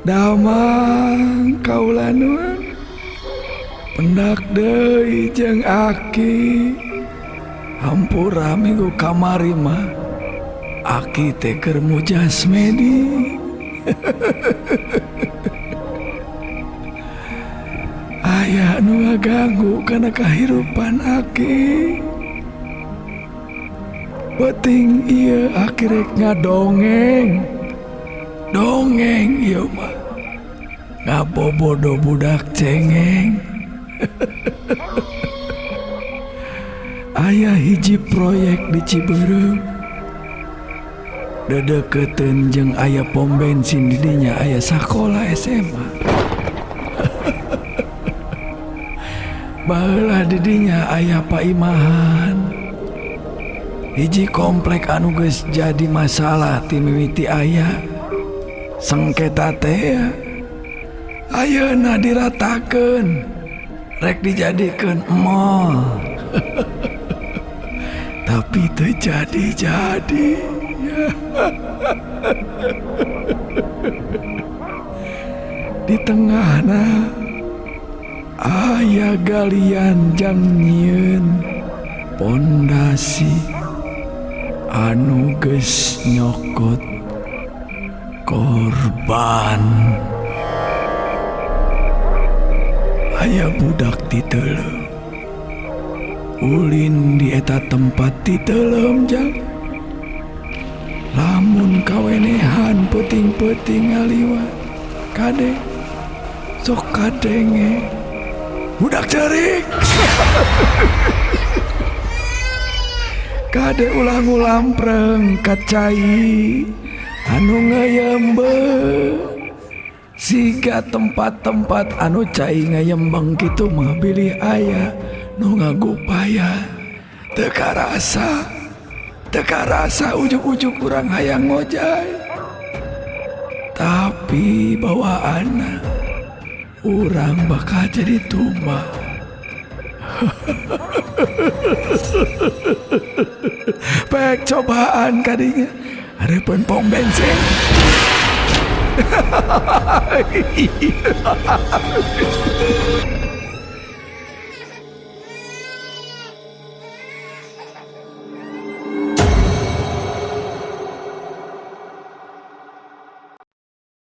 Damang kaula nuhun pendak deui jeung aki. Hampura minggu kamari mah aki teh keur mujasmedi. Aya nu ngaganggu kana kahirupan aki. Penting ieu aki rek ngadongeng. Dongeng ieu mah. Ngabobodo budak cengeng. Aya hiji proyek di Cibeureum. Dedeketeun jeung aya pom bensin di dinya aya sakola SMA. Baheula di dinya aya paimahan. Hiji komplek anu geus jadi masalah ti mimiti aya sengketa teh ayeuna diratakeun rek dijadikeun mall. Tapi teu jadi-jadi. Di tengahna aya galian jang nyieun pondasi anu geus nyokot korban. Aya budak titeuleum ulin di eta tempat titeuleum jang. Lamun kawenehan peuting-peuting ngaliwat kade sok kadenge budak cerik. Kade ulah ngulampreng ka cai anu ngayembe. Siga tempat-tempat anu cai ngayembeng kitu mah bilih aya nu ngagupaya. Teu karasa, teu karasa ujug-ujug urang hayang ngojay. Tapi bawaanna urang bakal jadi tumbal. Pek cobaan kadinya hareupeun pom bensin.